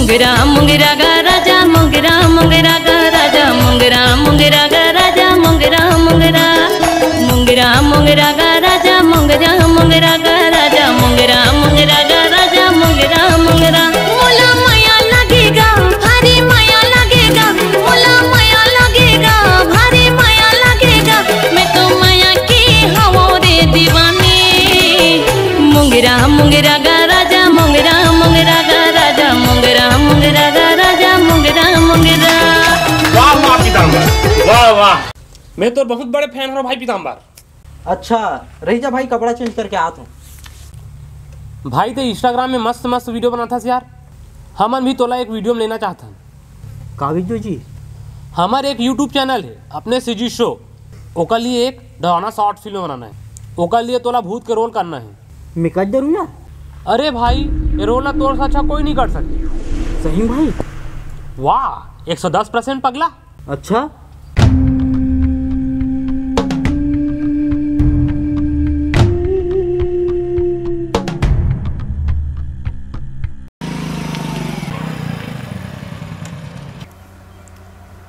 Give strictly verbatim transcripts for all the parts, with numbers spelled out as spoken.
मुंगरा मुंगरा गा राजा मुंगरा मुंगरा गा राजा मुंगरा मुंगरा गा राजा मुंगरा मुंगरा मुंगरा मुंगरा गा राजा मुंगरा मुंगरा गा राजा मुंगरा मुंगरा गा राजा मुंगरा मुंगरा। मोला माया लगेगा, भारी माया लगेगा, मोला माया लगेगा, भारी माया लगेगा। मैं तो माया की हवो रे दीवानी। मुंगरा मुंगरा गा राजा मुंगरा मुंगरा गा राजा मुंगरा मुंगरा गा राजा मुंगरा मुंगरा। वाह वाह पीताम्बर, वाह वाह। मैं तो बहुत बड़े फैन हूँ भाई पीताम्बर। अच्छा, रही जा भाई, कपड़ा चेंज करके आत हूँ। भाई ते इंस्टाग्राम में मस्त मस्त वीडियो बनाथस यार, हमन भी तोला एक वीडियो में लेना चाहथन। का वीडियो जी? हमर एक यूट्यूब चैनल है अपने सीजी शो, ओकर लिए एक डरावना शॉर्ट फिल्म बनाना है, ओकर लिए तोला भूत के रोल करना है। मैं कर जरूँ यार। अरे भाई, ये रोल ना तोर से अच्छा कोई नहीं कर सके। सही में भाई? वाह, एक सौ दस परसेंट पगला। अच्छा।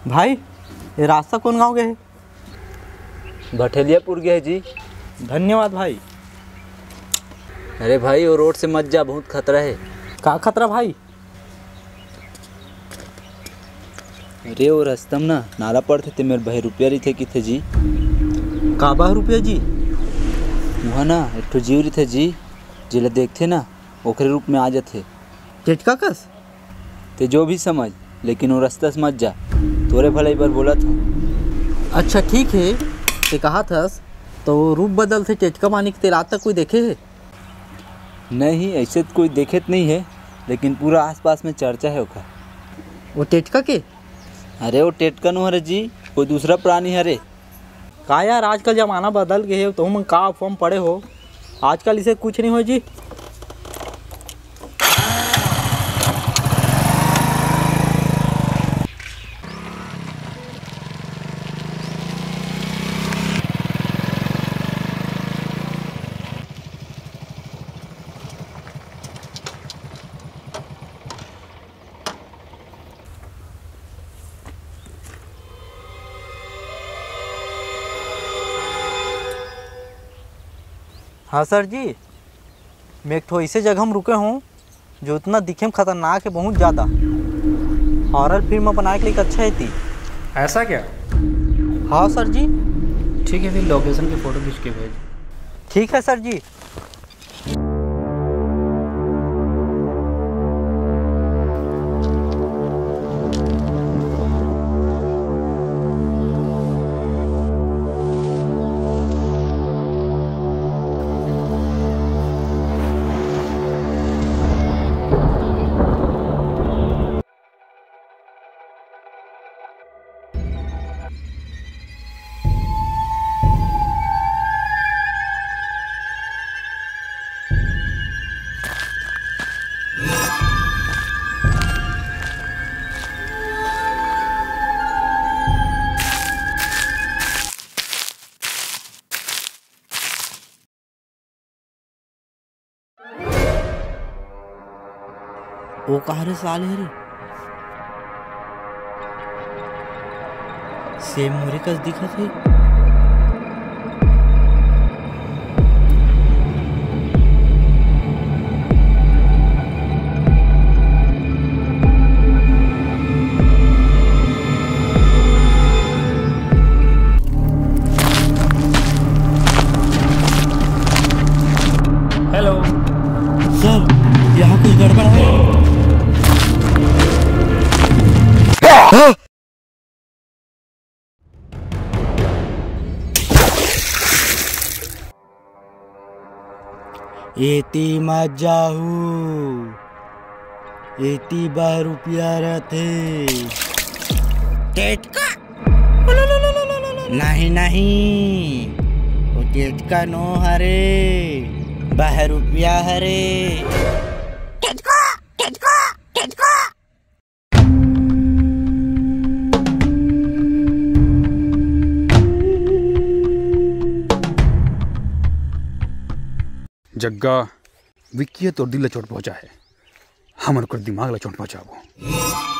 भाई, ये रास्ता कौन गांव गए है? भठेलियापुर गए है जी। धन्यवाद भाई। अरे भाई, वो रोड से मत जा, बहुत खतरा है। का खतरा भाई? अरे, वो रस्ता म ना नाला पड़थे, ते मेर बहे रुपया रहिथे किथे जी। का बहे रुपया जी? उहाँ ना एक ठो जीव रहिथे जी, जेला देखथे ना, ओखरे रूप में आ जाथे। टेटका कस? ते जो भी समझ, लेकिन वो रस्ता से मत जा, तोरे भलाई बर बोलत हूँ। अच्छा ठीक है, ते कहा थस, तो रूप बदलथे टेटका मानिक, ते रात तक कोई देखे है? नहीं, ऐसे तो कोई देखे तो नहीं है, लेकिन पूरा आसपास में चर्चा है ओकर। वो टेटका के? अरे, वो टेटका नो हरे जी, कोई दूसरा प्राणी हरे। का यार, आजकल जमाना बदल गए है, तुम का अफवाह में पड़े हो? आजकल इसे कुछ नहीं हो जी। हाँ सर जी, मैं एक ठो ऐसे जगह में रुके हूँ जो इतना दिखे में खतरनाक है, बहुत ज़्यादा। हॉरर फिल्म बनाए के लिए अच्छा है ती। ऐसा क्या? हाँ सर जी। ठीक है, फिर लोकेशन की फ़ोटो खींच के भेज। ठीक है सर जी। ओ कहाँ रे साले रे? सेम मोरे कस दिखत हे। हेलो। सर, यहाँ कुछ गड़बड़ है। एती मत जाहू, एती बह रुपया रथे। टेटका। नहीं, नहीं, वो टेटका नो हरे, बह रुपया हरे। टेटका, टेटका, टेटका। जग्गा, विक्की ह तोर दिल ल चोट पहुंचा है। हमन ओकर दिमाग ला चोट पहुंचाबो।